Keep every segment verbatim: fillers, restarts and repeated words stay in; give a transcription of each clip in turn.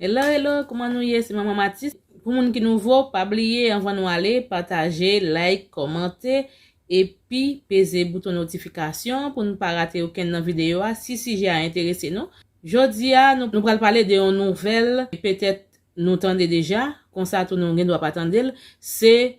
Hello, hello, kòman nou ye? Se Manman Matis. Pou moun ki nouvo, pa bliye, anvan nou ale, pataje, like, kòmante, epi peze bouton notifikasyon pou n pa rate okenn nan videyo a si sijè a enterese nou. Jodi a, nou, nou pral pale de yon nouvèl, petèt nou tande deja, konsa tou nou gen dwa pa tande l, se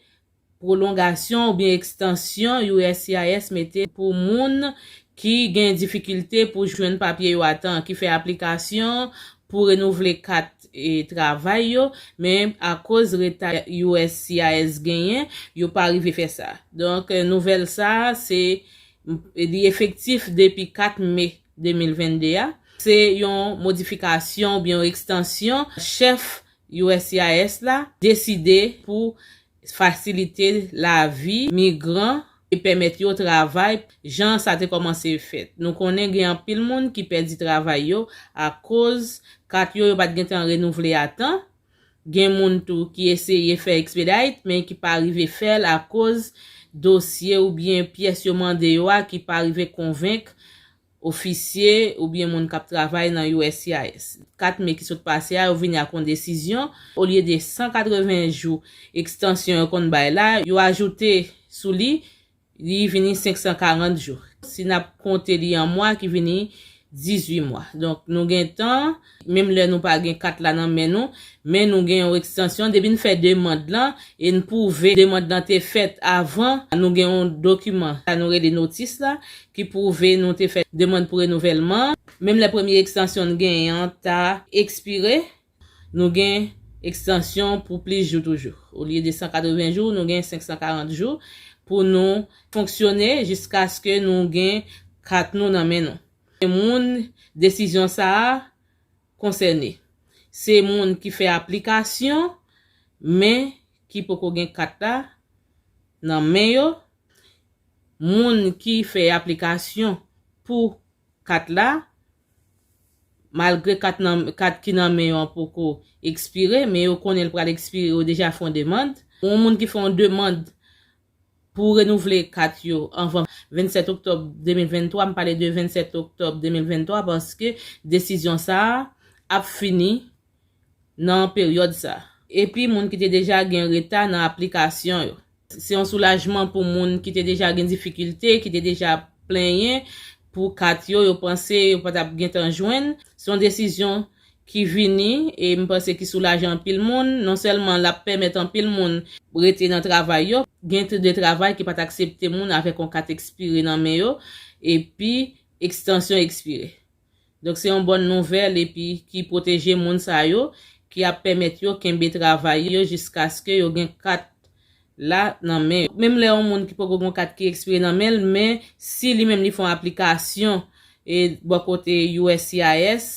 pwolongasyon oubyen ekstansyon U S C I S mete pou moun ki gen difikilte pou jwenn papye yo a tan, ki fè aplikasyon pou renouvle kat, e, travay yo, men akoz reta U S C I S genyen, yo pa rive fè sa. Donk, nouvèl sa a, se, li efektif depi kat me de mil vennde a. Se yon modifikasyon oubyen yon ekstansyon chèf U S C I S la deside pou fasilite lavi migran e pèmèt yo travay jan sa te kòmanse fèt. Nou konnen gen anpil moun ki pèdi travay yo akoz kat yo, yo pa t gentan renouvle a tan. Gen moun tou ki eseye fè expedite, men ki pa rive fè l akoz dosye oubyen pyès yo mande yo a ki pa rive konvenk ofisye oubyen moun k ap travay nan U S C I S. Kat me ki sot pase a, yo vini ak yon desizyon. Olye de san katreven jou ekstansyon yo konn bay la, yo ajoute sou li, li vini senk san karant jou. Si n ap konte li an mwa, ki vini dizuit mwa. Donk, nou gen tan, menm lè nou pa gen kat la nan men nou, men nou gen yon ekstansyon. Depi n fè demann lan, e n pwouve demann lan te fèt avan, nou gen yon dokiman, sa nou rele notis la, ki pwouve nou te fè demann pou renouvèlman. Menm lè premye ekstansyon n genyen an ta ekspire, nou gen ekstansyon pou plis jou toujou. Olye de san katreven jou, nou gen senk san karant jou pou nou fonksyone jiskaske nou gen kat nou nan men nou. Moun desizyon sa a konsène, se moun ki fè aplikasyon, men ki poko gen kat la nan men yo, moun ki fè aplikasyon pou kat la, malgre kat nan, kat ki nan men yo an poko ekspire, men yo konnen l pral ekspire, yo deja fè yon demann. Yon moun ki fè yon demann pou renouvle kat yo anvan vennsèt oktòb de mil venntwa, m pale de vennsèt oktòb de mil venntwa paske desizyon sa a ap fini nan peryòd sa. Epi moun ki te deja gen reta nan aplikasyon yo. Se yon soulajman pou moun ki te deja gen difikilte, ki te deja plenyen pou kat yo, yo panse yo pa t ap gentan jwenn. Se yon desizyon ki vini, e m panse ki soulaje anpil moun. Non sèlman l ap pèmèt anpil moun rete nan travay yo, gen de travay ki pa t aksepte moun avèk yon kat ekspire nan men yo, epi ekstansyon ekspire. Donk, se yon bòn nouvèl epi ki pwoteje moun sa yo, ki ap pèmèt yo kenbe travay yo jiskaske yo gen kat la nan men yo. Menm lè yon moun ki poko gen kat ki ekspire nan men l, men si li menm li fè yon aplikasyon e bò kote U S C I S,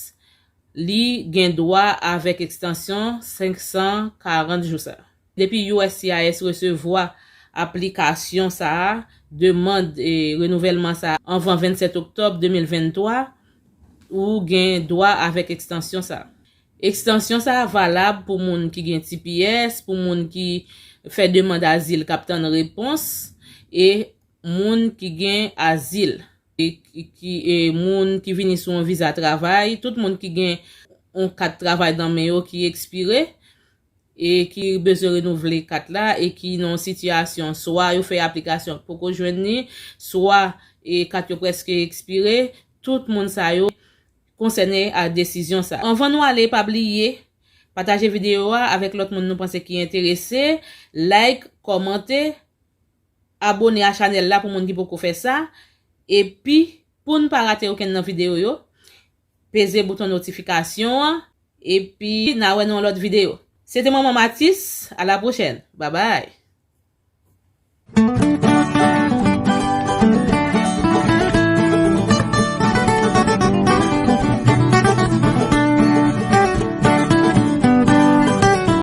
li gen dwa avèk ekstansyon senk san karant jou sa. Depi U S C I S resevwa aplikasyon sa a, demann, e, renouvèlman sa a anvan vennsèt oktòb de mil venntwa, ou gen dwa avèk ekstansyon sa a. Ekstansyon sa a valab pou moun ki gen T P S, pou moun ki fè demann azil k ap tann repons, e moun ki gen azil, e ki, ki, e moun ki vini sou yon viza travay, tout moun ki gen yon kat travay nan men yo ki ekspire, e ki bezwen renouvle kat la, e ki nan yon sitiyasyon, swa yo fè aplikasyon poko jwenn li, swa, e kat yo prèske ekspire, tout moun sa yo konsène a desizyon sa. Anvan nou ale, pa bliye pataje videyo a avèk lòt moun nou panse ki enterese, like, kòmante, abone a chanèl la pou moun ki poko fè sa, epi pou n pa rate okenn nan videyo yo, peze bouton notifikasyon an, epi n a wè nan yon lòt videyo. Se te Manman Matis, a la pwochèn, babay.